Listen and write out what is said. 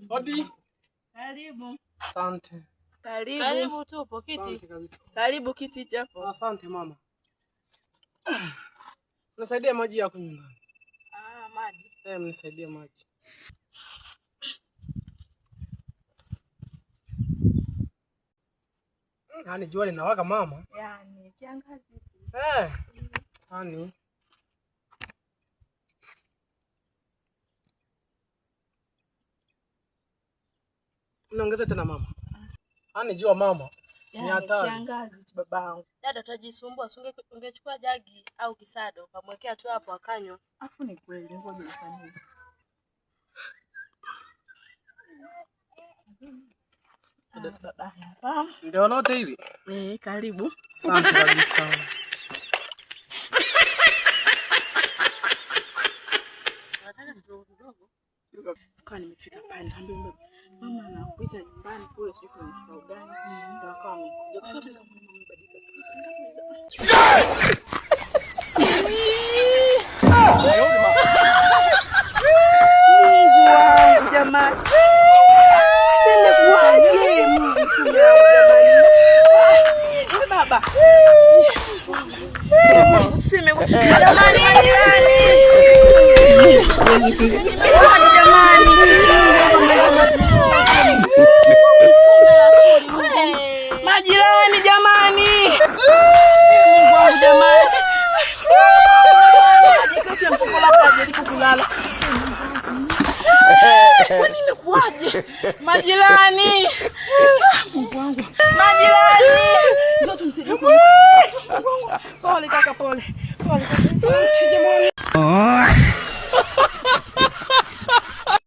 Hodi. Karibu. Asante. Karibu. Karibu, tupo kiti. Asante kabisa. Karibu kiti chako. Asante mama. Nisaidie maji ya kunywa ndani. Ah, maji. Eh, mnisaidie maji. Yaani jua linawaka mama. Yaani kiangazi hichi. Eh. Yaani Niongeze tena mama. Yaani jua mama. Ni Yaani hatari. kiangazi hichi babangu. Dada, utajisumbua. Si ungechukua jagi au kisado ukamwekea tu hapo akanywa. Afu ni kweli ngoja nifanyie. Ah, baba hapa. Ndio lote hivi. Eh, karibu. Asante kabisa. Unataka kidogo kidogo. Kwa nimefika pale nikamwambia mama anakuita nyumbani kule sijui kuna kikao gani. Ndio akawa amekuja. Kufika pale nikamwona mama amebadilika kabisa. Nikamuuliza, Mungu wangu jamani. Sasa kuwaje Mungu mtume wangu jamani. We baba. Sime jamani. Kuwaje jamani. Majirani jamani. Mungu wangu jamani. Kati ya mfuko labda ajaribu kulala. Kwani imekuwaje? Majirani. Mungu wangu. Majirani. Njoo tumsaidie. Mungu wangu. Pole kaka, pole. Pole kaka. Asante jamani.